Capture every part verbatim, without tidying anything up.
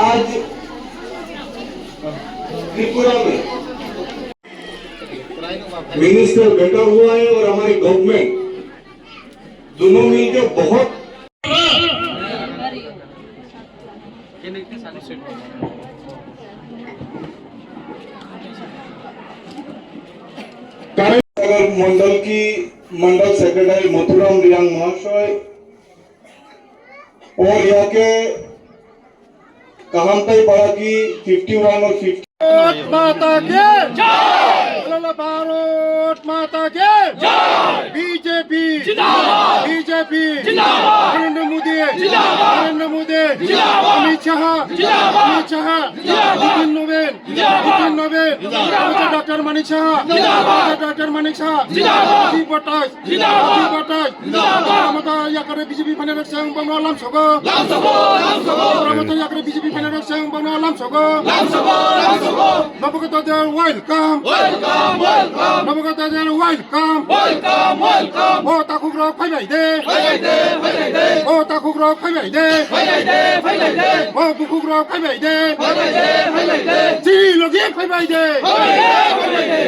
आज त्रिपुरा में मिनिस्टर बैठा हुआ है और हमारी गवर्नमेंट दोनों मिलकर बहुत नगर मंडल की मंडल सेक्रेटरी मथुराम रियांग महाशय और यहाँ के काहमताई पाड़ा की फिफ्टी वन और फिफ्टी भारत माता की जय। बोलो भारत माता की जय। बीजेपी जिंदाबाद। बीजेपी जिंदाबाद। नरेंद्र मोदी जिंदाबाद। नरेंद्र मोदी जिंदाबाद। अमित शाह जिंदाबाद। अमित शाह जिंदाबाद। नितिन नवीन जिंदाबाद। नितिन नवीन जिंदाबाद। डॉक्टर मानिक साहा जिंदाबाद। डॉक्टर मानिक साहा जिंदाबाद। अजीब बटास जिंदाबाद। अजीब बटास जिंदाबाद। ममता याकरे बीजेपी फाइनल से बनो लाम सगो। लाम सगो, लाम सगो। ममता याकरे बीजेपी फाइनल से बनो लाम सगो। लाम सगो, लाम सगो। Nabogata Deo welcome. Welcome, welcome. Nabogata Deo welcome. Welcome, welcome. O takhuk rok phai bai de. Phai bai de, phai bai de. O takhuk rok phai bai de. Phai bai de, phai bai de. O bukhuk rok phai bai de. Phai bai de, phai bai de. Chini logi phai bai de. Phai bai de, phai bai de.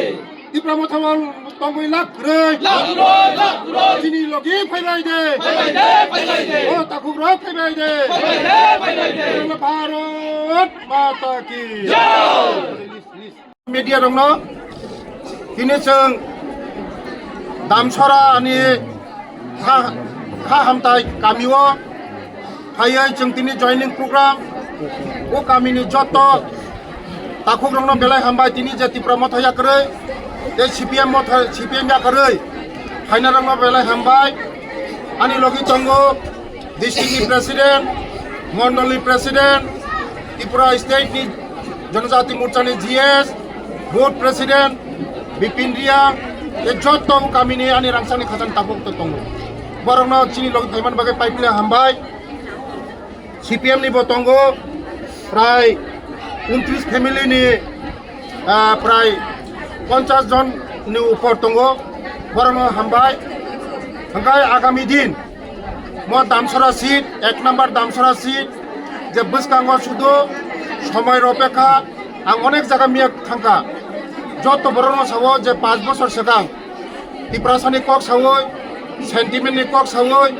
Tipra Motha o tongwi lak kwrwi. Lak kwrwi, lak kwrwi. Chini logi phai bai de. Phai bai de, phai bai de. O takhuk rok phai bai de. Phai bai de, phai bai de. Bharat Mata ki. Jai. Media rokno tini chwng Damsora ni kha, kha hamtai kamio phaiwi chwng tini joining program o kamini jotto takhuk rokno belai hambai tini je Tipra Motha yakarwi tei C P M Motha, C P M yakarwi phaina rokno belai hambai ani logi tongo. District ni President, Mondol ni President, Tripura State ni Janajati Morcha ni G S, Board President, Bipin Riang, tei jotto o kami ni ani rangchak ni khachang tabuk tei tongo. Borok no chini logi phaimani bagwi paipila hambai. C P M ni bo tongo, prai untris family ni, ah, prai ponchas jon ni upor tongo, borok no hambai. Hingke agami din, Mo Damsora seat, ek number Damsora seat, je bwskango sudo somoi ropekha, ang onek jaga miya thangkha. Joto borokno sao je panch bosor swkang Tiprasani kok sawi, sentiment ni kok sawi,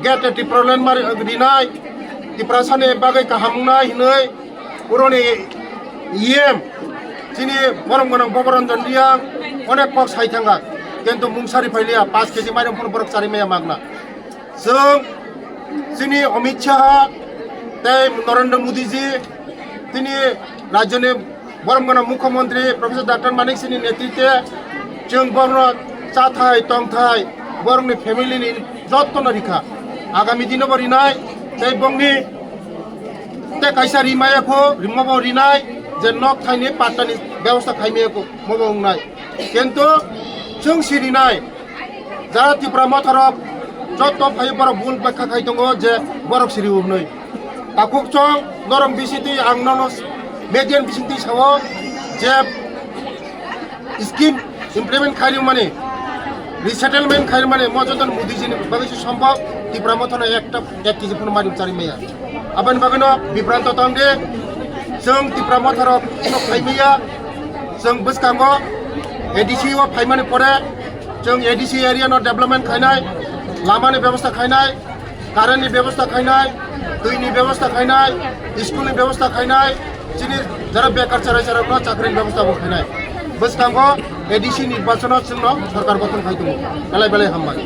gate Tipraland mari rinai, Tiprasani bagwi kaham wngnai hinwi, Uroni E M, chini borom gwnang Boboranjan Riang, onek kok sai thangkha, kintu mungsari phailiya, panch K G mairum phano borok chari maya magna. Chwng chini Amit Shah tei Narendra Modi ji, tini rajyoni borom gwnang Mukhyamantri Professor Doctor Manik Singh ni netritwe chwng borokno chathai tongthai borokni family ni jottono rikha. Agami dino bo rinai tei bongni tei kaisa rimaya kho, rimo bo rinai je nok thaini pattani bebosta khaimaya kho, mo bo wngnai. Kintu chwng si rinai. Jara Tipra Motharok jotto phai borok bul bekha khai tongo je borok siri hwnwi. Takhuk chwng norok bisingtwi ang nono median bisingtwi sao je scheme implement khairwmani, resettlement khairwmani mo joto Modi jini bagwi se sombok Tipra Mothano ekta ek K G phano mairum chari maya. Aboni bagwino bibranto tong de, chwng Tipra Motharok phano khai maya, chwng bwskango A D C o phaimani pore chwng A D C area no development khainai, lamani bebosta khainai, current ni bebosta khainai, twi ni bebosta khainai, school ni bebosta khainai, chini jara bekar cherai cherokno chakri ni bebosta bo khainai. Bwskango A D C nirbachon o chwngno sorkar gothon khai tongo. Belai belai hambai.